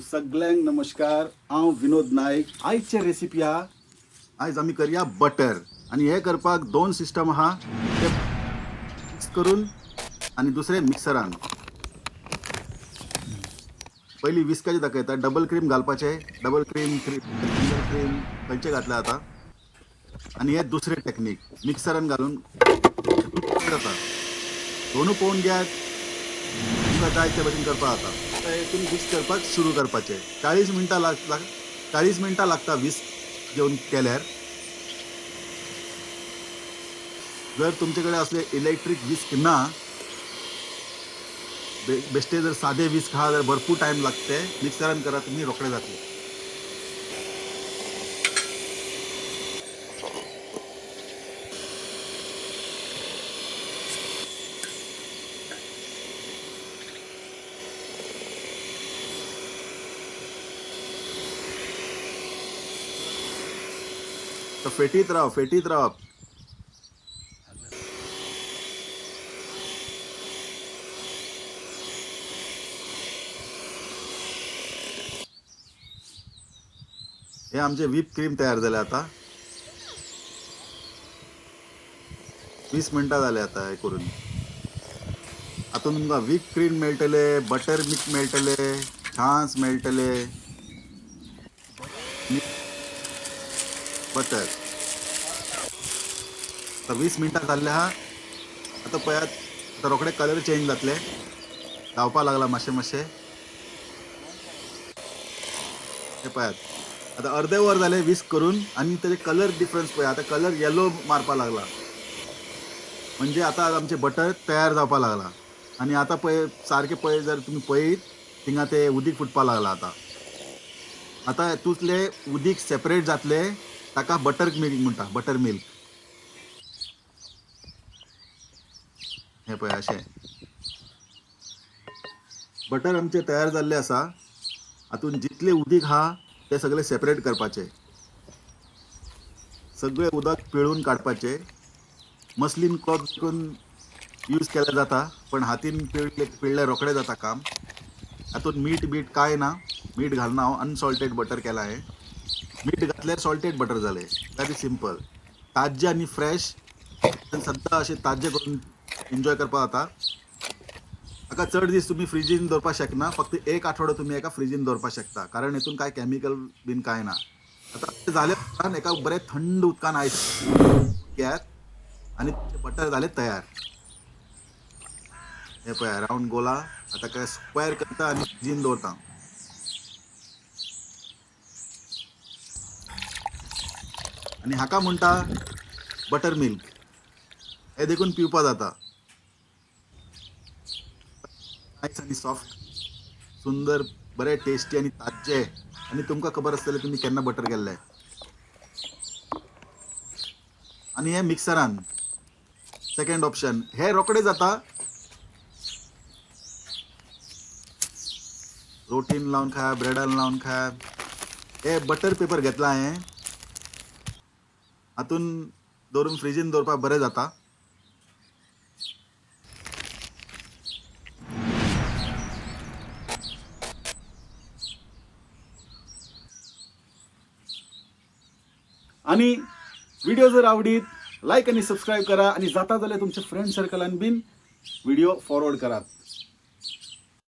सगळ्यांक नमस्कार. हांव विनोद नायक. आयचे रेसिपी आहा, आयज आमी करया बटर. आनी हे करपाक दोन सिस्टम आहा, ते मिक्स करून आनी दुसरे मिक्सरान. पयली विस्काचे दाखयता. डबल क्रीम घालपाचे, डबल क्रीम, सिंगल क्रीम खंयचे घातले आता. आनी हे दुसरे टेक्नीक मिक्सरान घालून जाता. दोनू पळोवन घेयात, तुमकां जाय ते भशेन करपाक जाता. आतां हेतून विस्क करपाक सुरू करपाचें. 40 मिनटां लाग 40 मिनटां लागता विस्क घेवन केल्यार. जर तुमचे कडेन असले इलेक्ट्रीक विस्क ना, बेश्टे जर सादे विस्क आहा जाल्यार भरपूर टायम लागते. मिक्सरान करा तुमी, रोखडे जातले. तर फेटीत राव, फेटीत रावप. हे आमचे व्हीप क्रीम तयार जाले आता. 20 मिनटां जाले आता हे करून. हातून तुमकां व्हीप क्रीम मेळटले, बटर मिल्क मेळटले, छास मेळटले, बटर. आता 20 मिनटां जाल्ले आहा. आतां पळयात, आतां रोखडे कलर चेंज जातले. धांवपाक लागला मातशें मातशें. हे पळयात, आतां अर्दे वर जालें विस्क करून आनी तेजे कलर डिफरन्स पळया. आतां कलर येलो मारपाक लागला, म्हणजे आतां आमचें बटर तयार जावपाक लागला. आनी आतां पळय, सारकें पळय, जर तुमी पळयत थिंगा ते उदीक फुटपाक लागला. आतां आतां हेतूंतलें उदीक सेपरेट जातलें, ताका बटर मिल्क म्हणटा, बटर मिल्क. हें पळय, अशें बटर आमचें तयार जाल्लें आसा. हातूंत जितलें उदीक आहा तें सगळें सेपरेट करपाचें, सगळें उदक पिळून काडपाचें. मसलीन क्लॉथ करून यूज केल्यार जाता, पण हातीन पिळ्ळें रोखडें जाता काम. हातूंत मीठ बीठ कांय ना, मीठ घालना हांव. अनसॉल्टेड बटर केलां हें. मीठ घातल्यार सॉल्टेड बटर जालें. Very simple. ताज्जें आनी फ्रेश सद्दां अशें ताज्जें करून एन्जॉय करपाक जाता. हाका चड दीस तुमी फ्रिजीन दवरपाक शकना, फक्त एक आठवडो तुमी एका फ्रिजीन दवरपाक शकता, कारण हेतून कांय कॅमिकल बीन कांय ना. आतां जाले उपरांत एका बरें थंड उदकान आयस घेयात आनी तुमचें बटर जालें तयार. हें पळया, रावंड गोला. आतां काय स्क्वेर करता आनी फ्रिजीन दवरता. आनी हाका म्हणटा बटर मिल्क. हें देखून पिवपा जाता. नायस आनी सॉफ्ट, सुंदर, बरें टेस्टी आनी ताज्जें. आनी तुमकां खबर आसतलें तुमी केन्ना बटर केल्लें. आनी हें मिक्सरान सेकंड ऑप्शन, हे रोखडें जाता. रोटीन लावन खाया, ब्रेडान लावन खाया. हे बटर पेपर घेतला हांवें, हातून दवरून फ्रिजीन दवरपाक बरें जाता. आणि व्हिडिओ जर आवडीत लाईक आणि सबस्क्राईब करा आणि जाता जाल्यार तुमच्या फ्रेंड सर्कलान बीन व्हिडिओ फॉरवर्ड करात.